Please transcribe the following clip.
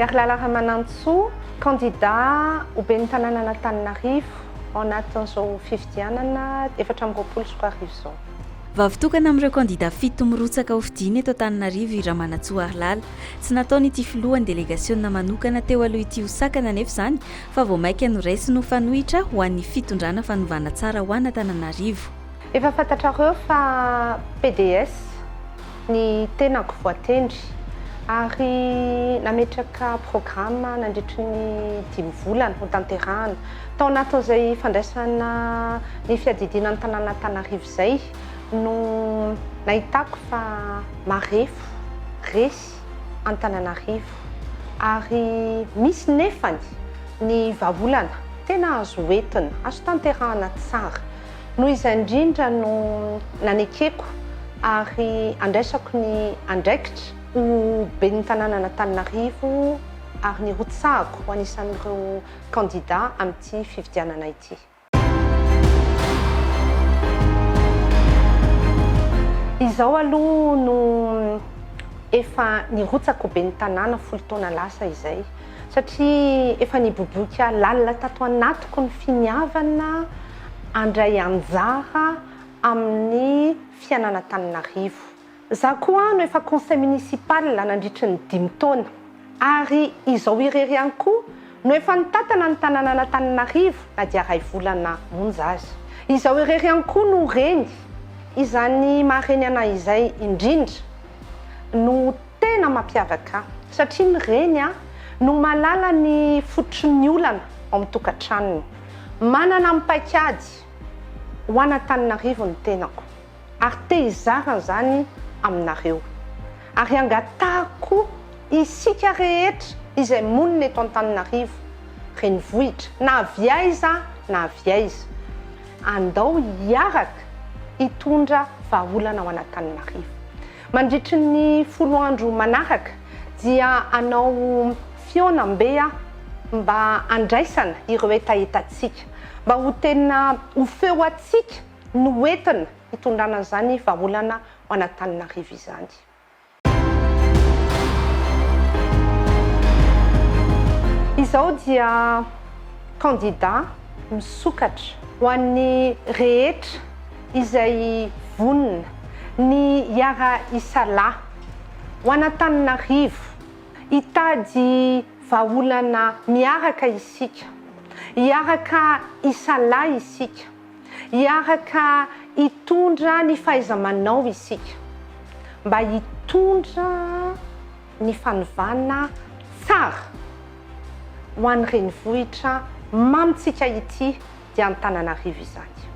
Harilala Ramanantsoa, kandida ho ben'ny tanànan'Antananarivo ao anatin'izao fifidianana 2024 izao. Vavy tokana amin'ireo kandida fito mirotsaka hofidiana eto Antananarivo i Ramanantsoa Harilala. Tsy nataon'ity filohan'ny delegasiona manokana teo aloha ity ho sakana anefa izany fa vao mainka noraisiny ho fanohitra ho an'ny fitondrana fanovana tsara ho an'Antananarivo. Efa fantatrareo fa pds ny tenako voatendry ary nametraka programa nandritry ny dimy volana ho tanterahana. Tao anatin'izay fandraisana ny fiadidiana ny tanàn'Antananarivo izay no nahitako fa marefo, resy Antananarivo ary misy nefany ny vahaolana tena azo entina, azo tanterahana tsara. Noho izay indrindra no nanekeko ary andraisako ny andraikitra ho ben'ny tanànan'Antananarivo ary nirotsahako ho anisan'ireo kandida amin'ity fifidianana ity. Izao aloha no efa nirotsaka ho ben'ny tanàna folo taona lasa izay satria efa niboiboika lalina tato anatiko ny finiavana handray anjara amin'ny fiainan'Antananarivo. Za koa no efa conseil municipal nandritry ny dimy taona ary izao irery ihany koa no efa nitantana ny tanànan'Antananarivo na dia ray volana monja aza. Izao irery ihany koa no reny. Izany maha reny anah izay indrindra no tena mampiavaka ahy satria ny reny no mahalala ny fototry ny olana ao amin'ny tokantranony. Manana ny paikady ho an'Antananarivo ny tenako ary te hizara an'izany aminareo. Ary angatahako isika rehetra izay monina eto Antananarivo renivohitra na avy aiza na avy aiza, andao hiaraka hitondra vahaolana ho an'Antananarivo. Mandritry ny folo andro manaraka dia hanao fihaonambe aho mba handraisana ireo hetahetantsika, mba ho tena ho feo antsika no entina hitondrana an'izany vahaolana ho an'Antananarivo izany. Izao dia kandida misokatra ho an'ny rehetra izay vonona ny hiara-hisalahy ho an'Antananarivo, hitady vahaolana miaraka isika, hiaraka hisalahy isika, hiaraka hitondra ny fahaiza-manao isika mba hitondra ny fanovana tsara ho an'ny renivohitra mamintsika ity dia Antananarivo izany.